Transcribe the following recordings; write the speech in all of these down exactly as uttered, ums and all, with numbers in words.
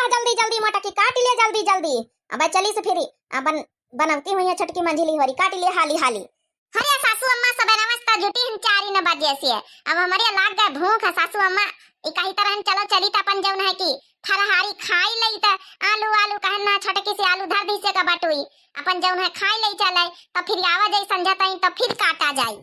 जल्दी जल्दी मोटकी काटि ले, जल्दी जल्दी। अबे चली से फिरी, अपन बनवती हुई है छोटकी मंझली होरी, काटि ले हाली हाली। अरे सासू अम्मा, सबेरे मस्त जुटी हन चारिन बजे से। अब हमरे लाग गए भूख है सासू अम्मा, ई कही तरह चलो चली त अपन जौन है कि फलहारी खाई लई त आलू आलू कहन ना छोटकी से आलू धर दी से का बटुई, अपन जौन है खाई लई चले, त फिर आवा जाई संझा ताई त फिर काटा जाई।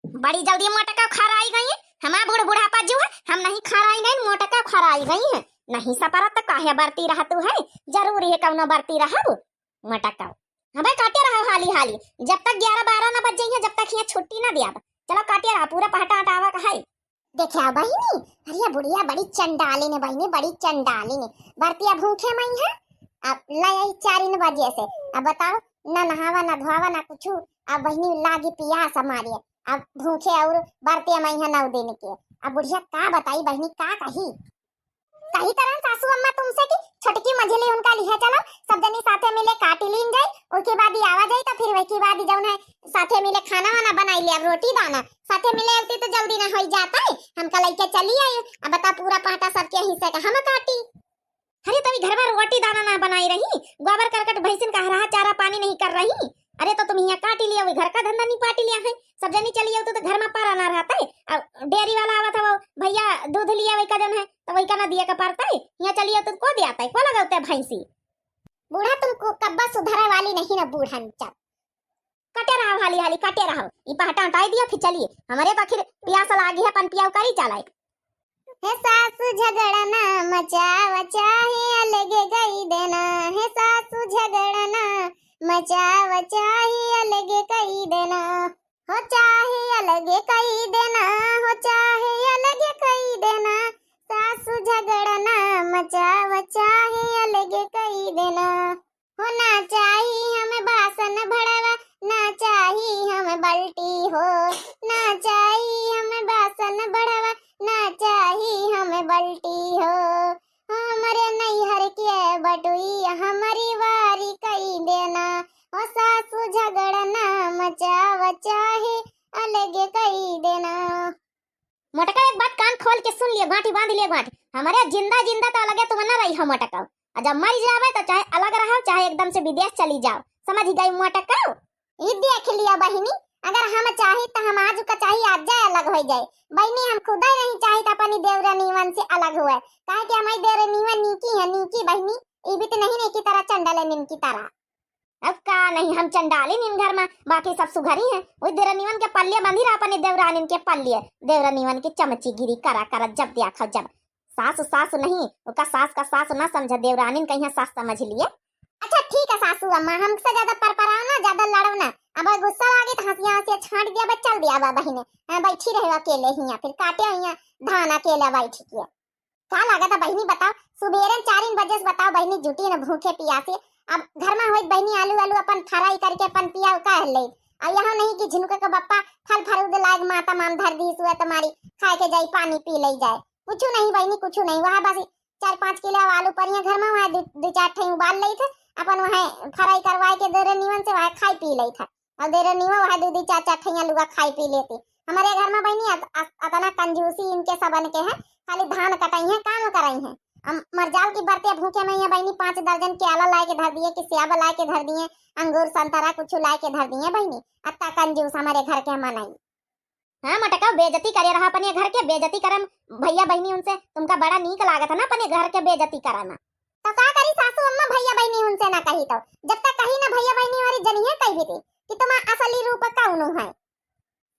बड़ी जल्दी मोटका खराई गई है, हमार बूढ़ बुढ़ापा जो है, हम नहीं खराई गई, मोटका खराई गई है। नहीं सपरत त काहे बरती रहतू है, जरूरी है कौनो बरती रहब मोटका। हाँ भाई, काटे रहो हाली हाली, जब तक ग्यारह बारह ना बज जाइए, जब तक यहाँ छुट्टी ना दिया। चलो काटे रहो, पूरा पहटा हटावा का है। देखा बहिनी, अरे बुढ़िया बड़ी चंडालिन है बहिनी, बड़ी चंडालिन है। बरतिया भूखे मई है, अब ले आई चारिन बजे से। अब बताओ, ना नहावा, ना धोवा, ना कुछ। अब बहिनी लागी पियास हमारी, अब भूखे और बरतिया मई है नौ दिन के। अब बुढ़िया का बताई बहिनी, का कही? कही तरह सासू अम्मा तुमसे कि छोटकी मझली उनका लिहे चलो, सब जनी साथे मिले काटी लीन जाई, ओके बाद ही आवा जाई, तो फिर वही बाद ही जौन है साथे मिले खाना वाना बनाई ले, अब रोटी दाना साथे मिले होती तो जल्दी ना होई जाता है, हमका लइके चली आई। अब बता, पूरा पाटा सबके हिस्से का हम काटी। अरे, तभी घर में रोटी दाना ना बनाई रही, गोबर करकट भैंसिन का हरा चारा पानी नहीं कर रही। अरे, तो तुम यहाँ काटी लिया, वही घर का धंधा निपाटी लिया है, सब जनी चली आओ तो, तो घर में पारा ना रहता है। अब डेयरी वाला आवत है, वो भैया दूध लिया, वही का जन है, तो वही का ना दिया का पड़ता है। यहाँ चली आओ तो को दे आता है, को लगाते है भैंसी? बूढ़ा तुमको कब्बा सुधरे वाली नहीं ना, बूढ़ा नीचा। कटे रहो हाली हाली, कटे रहो। ई पहटा हटाई दिया, फिर चलिए। हमरे तो आखिर प्यास लागी है, पन पियाव करी चलाए। हे सासू झगड़ा ना मचावा, चाहे अलगे कई देना। हे सासू झगड़ा ना मचावा, चाहे अलगे कई देना। हो चाहे अलगे कई देना, हो चाहे अलगे कई देना। सासू झगड़ा ना मचावा, चाहे अलगे कई देना। हो ना चाही हमें बासन भड़वा, ना चाही हमें बल्टी हो, ना चाही हमें बासन भड़वा, ना चाही हमें बल्टी हो। हमरे नैहर के बटुई हमरी वारी कई देना, हो सासू झगड़ा ना मचावा, चाहे अलगे कई देना। मोटका, एक बात कान खोल के सुन लियो, गांठी बांध लियो गांठी। हमरे जिंदा जिंदा तो अलगे तुम ना रही हो मोटका, और जब मर जावे तो चाहे अलग रहो, चाहे एकदम से विदेश चली जाओ, समझ गई मोटका? ई देख लिया बहिनी, अगर हम चाही तो हम आज का चाही आज जाए अलग हो जाए। बहिनी, हम खुदा ही नहीं चाही तो अपनी देवरानीवन से अलग हुए, काहे कि हमारी देवरानीवन नीकी है, नीकी बहिनी, ई भी तो नहीं, नहीं की तरह चंडल है, निन की तरह। अब का नहीं, हम चंडालिन इन घर में, बाकी सब सुघरी हैं। वही देवरानीवन के पल्ले बंधी रहा, अपने देवरानिन के पल्ले। देवरानीवन की चमचीगिरी करा करा, जब देखो जब। सास सास नहीं, ओका सास का सास ना समझ, देवरानिन कहीं सास समझ लिए। अच्छा ठीक है सासू अम्मा, हमसे ज्यादा परपराओ ना, ज्यादा लड़ो ना। अब गुस्सा लागे तो हंसिया हंसिया छांट दिया, बस चल दिया बा बहिने। हाँ, बैठी रहे अकेले हियाँ, फिर काटे हियाँ धान अकेले बैठ के। का लागत है बहिनी, बताओ, सुबेरे चारिन बजे से बताओ बहिनी, जुटी न भूखे पियासे। अब घर में होइत बहिनी आलू आलू अपन फ्राई करके अपन पिया का ले। अब यहाँ नहीं कि झिनुका के बप्पा फल फरूद लाग माता माम धर दी सुए तुम्हारी, खाए के जाई पानी पी ले जाए। कुछ नहीं बहिनी, कुछ नहीं, वह बस चार पाँच किलो आलू परिया घर में, वह दो, दो चार ठे उबाल ले थे, अपन वह फ्राई करवाए के देरे नीवन से वह खाई पी ले था। और देरे नीवा वह दो दो चार चार ठैया लुआ खाई पी लेती। हमारे घर में बहिनी अत-, अत-, अतना कंजूसी इनके सबन के है, खाली धान कटाई है, काम कराई है। हम मर जाओ की बरते भूखे में यहाँ बहिनी पाँच दर्जन केला लाए के धर दिए, कि सेब लाए के धर दिए, अंगूर संतरा कुछ लाए के धर दिए बहिनी। अत्ता कंजूस हमारे घर के मनई। हाँ मोटका, बेइज्जती करे रहा अपने घर के, बेइज्जती करम भैया बहिनी उनसे, तुमका बड़ा नीक लागत है ना अपने घर के बेइज्जती कराना। तो का करी सासू अम्मा, भैया बहिनी उनसे ना कही तो, जब तक कही ना भैया बहिनी हमारी जनिए कही भी थी कि तुम असली रूप का उनु है।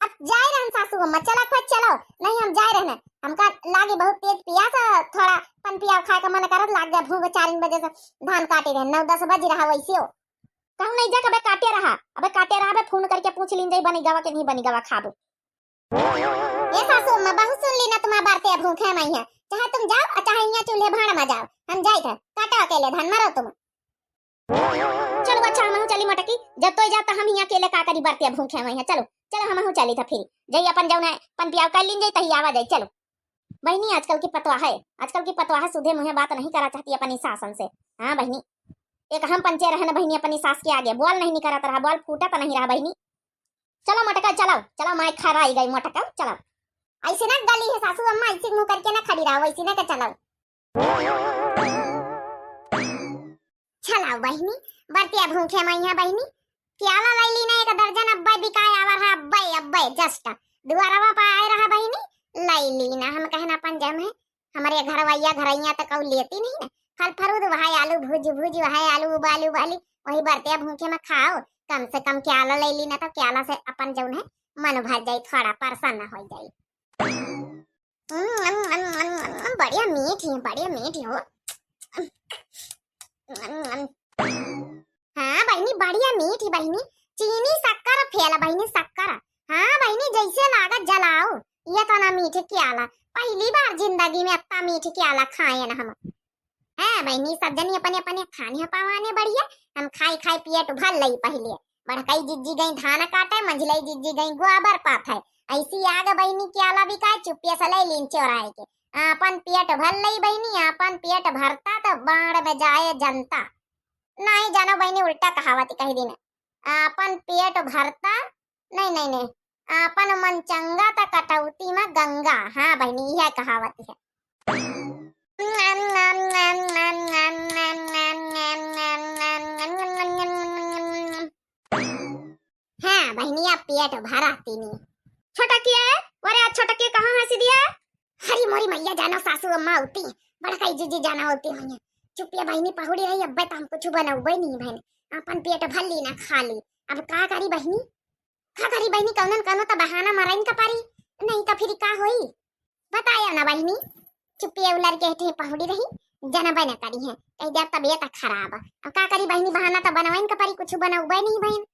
अब जाए रहन सासू अम्मा, चला खुद चलो, नहीं हम जाए रहने, हमका लागे बहुत तेज पियास, थोड़ा पन पिया खाए का मन करत लाग गया, भूख चार बजे से धान काटे रहे, नौ दस बज रहा वैसे हो। कहूँ नहीं जा, अबे काटे रहा, अबे काटे रहा, अबे फोन करके पूछ लीन जाई बनी गवा के नहीं बनी गवा खाबो। ए सासू अम्मा, बहुत सुन ली ना तुम्हार बातें, अब भूखे मई है, चाहे तुम जाओ और चाहे यहाँ चूल्हे भाड़ में जाओ, हम जाए थे, काटो अकेले धान, मरो तुम। चलो अच्छा, हमहू चली मोटकी, जब तो जाता हम यहाँ अकेले का करी बरते भूखे हुए हैं। चलो, चलो हमहू चली था फिर। जाई अपन जौन है पन पियाव कर लीन जाई, तही आवा जाई। चलो। बहिनी, आजकल की पतवा है, आजकल की पतवा है, सुधे मुँहे बात नहीं करा चाहती अपनी सासन से। हाँ बहिनी, एक हम पंचे रहन बहिनी अपनी सास के आगे, बोल नहीं निकरत रहा, बोल फूटत नहीं रहा बहिनी। चलो मोटका, चलो, चलो, माई खराई गई मोटका, चलो। ऐसे ना गली है सासू अम्मा, ऐसे मुँह करके ना खड़ी रहो, ऐसे ना के चलो। अब बहिनी, बरतिया भूखे मइहाँ बहिनी, प्याला लइ लीना एक दर्जन, अब्बे बिकाए आवा रहा, अब्बे, अब्बे, just। दुआरवा पे आए रहा बहिनी, लइ लीना। हम कहना अपन जम है, हमरे घरवैया घरैया तो कऊ लेती नहीं ना। फल फरूद वहै आलू भूजी भूजी, वहै आलू उबाली उबाली, वही बरतिया भूखे में खाओ। कम से कम क्याला लइ लीना, तो क्याला से अपन जौन है मन भर जाई, थोड़ा प्रसन्न हो जाई। हम्म, हम्म, हम्म, हम्म, हम्म, बढ़िया मीठ ही, बढ़िया मीठ ही हो। हम्म, हम्म। हाँ बहिनी, बढ़िया मीठ ही बहिनी, चीनी शक्कर फेल बहिनी, शक्कर। हाँ बहिनी, जैसे लागत जलाओ, ये तो ना मीठ क्याला। पहली बार जिंदगी में इतना मीठ क्याला खाए ना हम। हाँ बहिनी, सब जनी अपने अपने खाने पवाने बढ़िया, हम खाई खाई पेट भर लई पहले। बड़कई जिज्जी गई धान काटे, मंझलई जिज्जी गई गोबर पाथे। ऐसी आग बहिनी क्याला बिकाए, चुप्पे से लइ लीन चोराए के। आपन पेट भर लई बहिनी, आपन पेट भरता तो बाण बजाए जनता। नहीं जानो बहिनी, उल्टा कहावत कह दिन। आपन पेट भरता, नहीं, नहीं, नहीं, आपन मन चंगा त कटौती में गंगा। हाँ बहिनी, यह कहावत है। हाँ बहिनिया, पेट भरा तीनी। छोटकी है, अरे छोटकी कहाँ है सिदिया? हरी मोरी मैया, जानो सासू अम्मा होती, बड़कई जिज्जी जाना होती मैया। चुप्पिया बहिनी पहुड़ी रही, अब्बे तो हम कुछ बनौबे नहीं बहन, अपन पेट भर ली ना खा ली। अब का करी बहिनी, का करी बहिनी, कौनन कौनो तो बहाना मराइन का पारी, नहीं तो फिर का होई? बताया ना बहिनी, चुप्पिया उलर के हेठे पहुड़ी रही, जनबे न करी है, कह दिया तबीयत खराब। अब का करी बहिनी, बहाना तो बनवाइन का पारी, कुछ बनौबे नहीं बहन।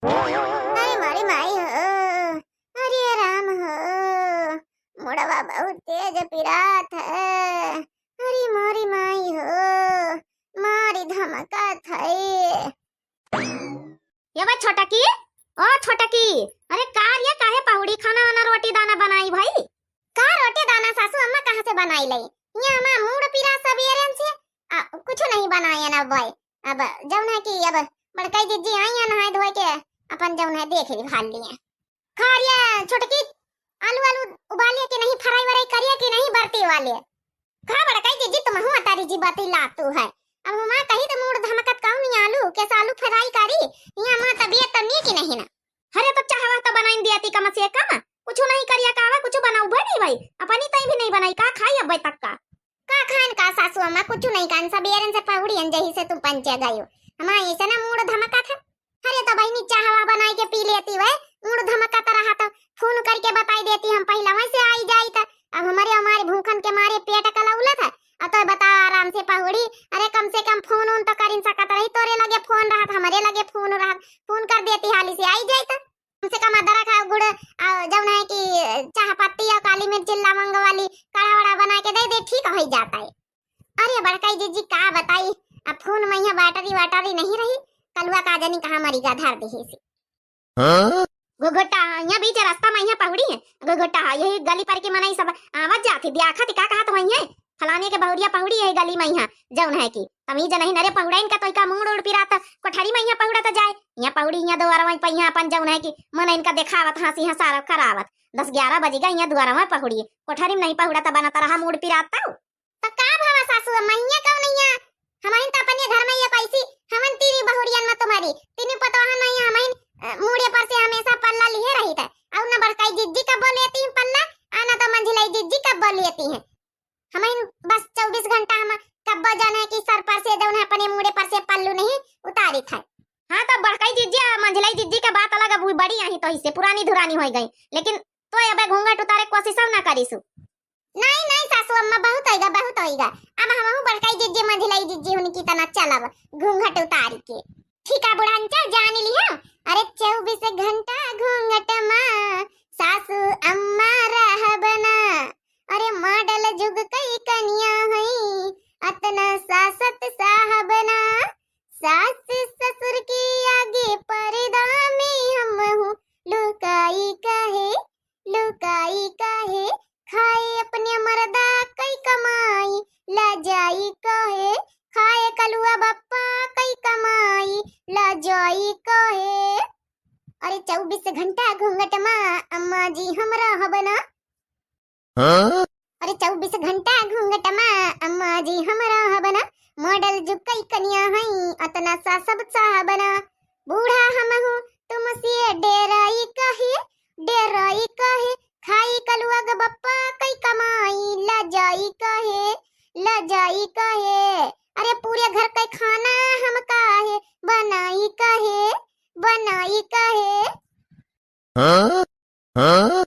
अरे मोरी माई हो, अरे राम हो, मुड़वा बहुत तेज पिरात है। अरे मोरी माई हो, मारी धमकत है। ये बा छोटकी, ओ छोटकी, अरे का रे, काहे पहुड़ी खाना वाना रोटी दाना बनाई भाई? का रोटी दाना सासू अम्मा कहाँ से बनाई लई? ये हमार मूड़ पिरा सबेरन से, आ, कुछ नहीं बनाए ना भाई। अब जौन है कि अब बड़कई जिज्जी आई है नहाए धोए के, अपन जौन है देख ली भाल लिए। खा रिया छोटकी, आलू आलू उबालिए कि नहीं, फ्राई व्राई करिए कि नहीं बरती वाले? का बड़कई जिज्जी तुमहू अतारी जी बाती लातू है। अब हमार कही तो मूड़ धमकत कहूँ नहीं आलू, कैसे आलू फ्राई करी? ये हमार तबीयत तो नीक नहीं ना। अरे तो चाहवा तो बनाइन दिया ती कम से कम, कुछ नहीं करिया कहवा, कुछ बनाऊ भाई नहीं भाई, अपनी तई भी नहीं बनाई, का खाई अब तक का? का खान का सासू अम्मा, कुछ नहीं खान, सबेरन से पहुड़ियन जही से तू पंचे गयो। हमार ऐसे ना मूड़ धमका था। अरे तो बहिनी चाहवा बनाई के पी लेती वै, मूड़ धमका तो रहा तो फोन करके बताई देती, हम पहला वहीं से आई जाई था। अब हमारे, हमारे भूखन के मारे पेट कलौला था। अब तो बताओ आराम से पहुड़ी, अरे कम से कम फोन उन तो करिन सकत रही, तोरे लगे फोन रहत, हमरे लगे फोन रहत, फोन कर देती हाली से आई जाई था। कम से कम अदरक है, गुड़, आ, जौन है कि चाह पत्ती और काली मिर्च, लवंग वाली काढ़ा वाढ़ा बना के दे दे, ठीक हो जाता है। अरे बड़काई जिज्जी का बताई, अब फोन में यहाँ बैटरी वैटरी नहीं रही, कलुआ का जनी कहाँ मरी गा धर दे से। हाँ? घुघुटा, यहाँ बीच रास्ता में यहाँ पहुड़ी है, घुघुटा है, यही गली पर के मनई सब आवत जात है, ब्याखा ती का कहत होई है, फलाने के बहुरिया पहुड़ी है गली में यहाँ, जौन है कि तमीज नहीं नरे पहुड़ाइन का तो इका मूड़ उड़ पिरात, कोठरी में यहाँ पहुड़ा तो जाए, यहाँ पहुड़ी, यहाँ दुआरवा पे यहाँ अपन जौन है कि मन इनका देखावत, हंसी हंसारत करावत। दस ग्यारह बजी गा, यहाँ दुआरवा पहुड़ी, कोठरी में नहीं पहुड़ा तो बनत रहा मूड़ पिरात। तो का भवा सासू, मइया कौन नइया? हमहिन तो अपने घर में ये पैसी, हमन तीनी बहुरियन में तुम्हारी, तीनी पतवाहन नहीं, हमहिन, अ, मूड़े पर से हमेशा पल्ला लिए रही थे। और न बड़काई जिज्जी कब बोल लेती हैं पल्ला, आ न तो मंझिलाई जिज्जी कब बोल लेती हैं। हमहिन बस चउबीस घंटा हम कब्बो जाने कि सर पर से जौन है अपने मूड़े पर से पल्लू नहीं उतारी थे। हाँ, तो बड़काई जिज्जी आ मंझिलाई जिज्जी के बात अलग, अब वो बड़ी आई तो इससे पुरानी धुरानी हो गई, लेकिन तो अबे घूंघट उतारे कोशिश ना करीसु। नहीं, नहीं सासू अम्मा, बहुत होइगा, बहुत होइगा। अब हमहू बड़काई जिज्जी, मंझिलाई जिज्जी उनकी तना चलब घूंघट उतारी के। ठीक है बुढ़ांचा, जान लिया। अरे चउबीस घंटा घूंघट मा सासू अम्मा रहब ना। अरे मॉडल जुग कई कनिया हई, अतना सासत साहब ना। सास ससुर के आगे पर्दा में हमहू लुकाई काहे, लुकाई काहे, खाए अपने मर्दा कई कमाई, लाजाई काहे, खाए कलुआ बप्पा कई कमाई, लाजाई काहे। अरे चउबीस घंटा घूंघट मा अम्मा जी हम रहब ना। हाँ? अरे चउबीस घंटा घूंघट मा अम्मा जी हम रहब ना, मॉडल कल जुग कई कनिया हई, अतना सा सब चाह बना। बूढ़ा हम हूँ, तुमसे डेराई काहे, डेराई काहे। खाई कलुआ ग बप्पा कई कमाई, लजाई काहे, लजाई काहे। अरे पूरे घर के खाना हम काहे बनाई काहे, बनाई काहे। हाँ? हाँ?